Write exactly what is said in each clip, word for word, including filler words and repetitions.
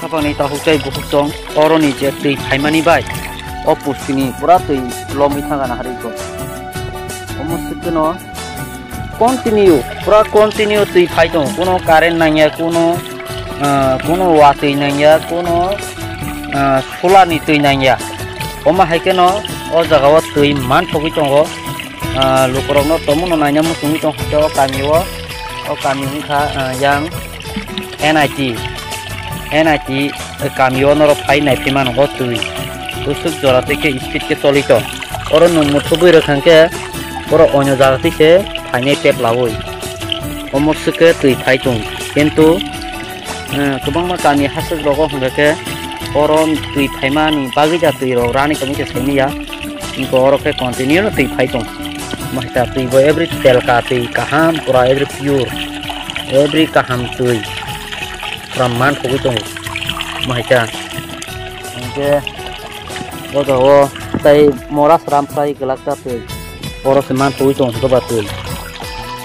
Khapangni takhuk chai bukhuk tong, oroni je twi phaimani bai, o pusti ni pura twi lomwi thangana hari ko. Omo swkeno continue, pura continue twi phai tong, kuno current nangya, kuno, ah, kuno watwi nangya, kuno, ah, solar ni twi nangya. Omo hai kheno o jaga o twi man thogwi tongo. Ah, lukurokno tomono naina muchungwi tong kha o kami o, o kami wngkha, ah, yang N I T, N I T kami o norok phai nai phai mano o twi. Kusuk jora twi khe speed khe choli tong. Oro nwng muthubwi rwkha khe oro onyo jaga twi se phainai tap lawi. Omo swk khe twi phai tong. Kintu, eh, kwbangma kami hasuk rogo hwnkha khe oro twi phaimani bagwi da twi rok rani tongwi se saimanya. Wngkha oro khe continue no twi phai tong. Mahita twi bo every telka twi kaham pura every pure. Every kaham twi pura man thogwi tongo. Mahita. Hingke o jaga o tai mora sram sai glak ta twi. Oro se man thogwi tongo hingke ba twi.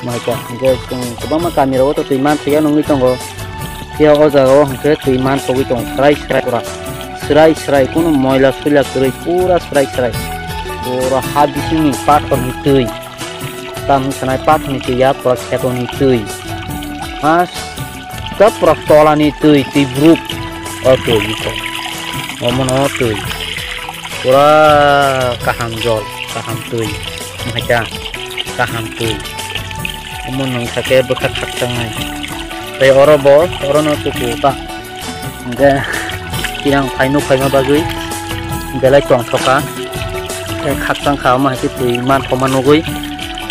Mahita. Hingke chwng kwbangma kami rogo to twi man thwiya nungwi tongo. Phiya o jaga o hingke twi man thogwi tongo. Srai srai pura. Srai srai kunu moila suila kwrwi pura srai srai. Pura ha bisingni pathorni twi. Tam sanai pathorni twi ya pura khetoni twi. Ha, ta pura tolani twi, twi broup. O twi iko. Omono twi. Pura kaham jol, kaham twi. Mahaita, kaham twi. Omo nung sake bwkha khakchang nai. Tei oro bo, oro no tuku ta. Hingke tirang phaino phaima bagwi belai tongthokha. Tei khakchang kha omo hai khe twi manthokma nugwi.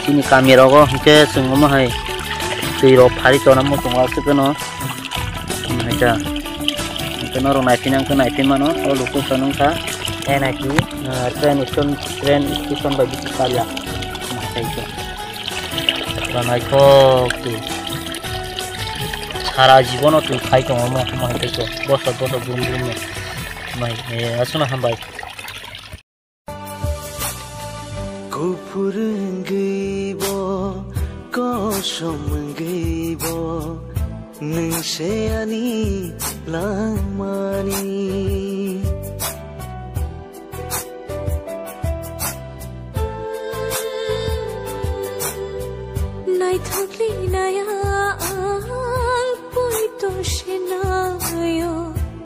Chini kami rogo hingke chwng omo hai twi rok phari tongna muchungo aswk no. Hingke hingke norok naiphi nang khe naiphi mano o location wngkha N I T, ah, train station, train station bai bisi palya. Hingke. Pura naithok twi. Sara jibono twi khai tongo omo, omo hai tei khe. Bosok, bosok, brum, brum no. Mai, eh, aswkno hambai. Kuphur wngwi bo, kosom wngwi bo, nwng se ani langmani. Naithokli naya.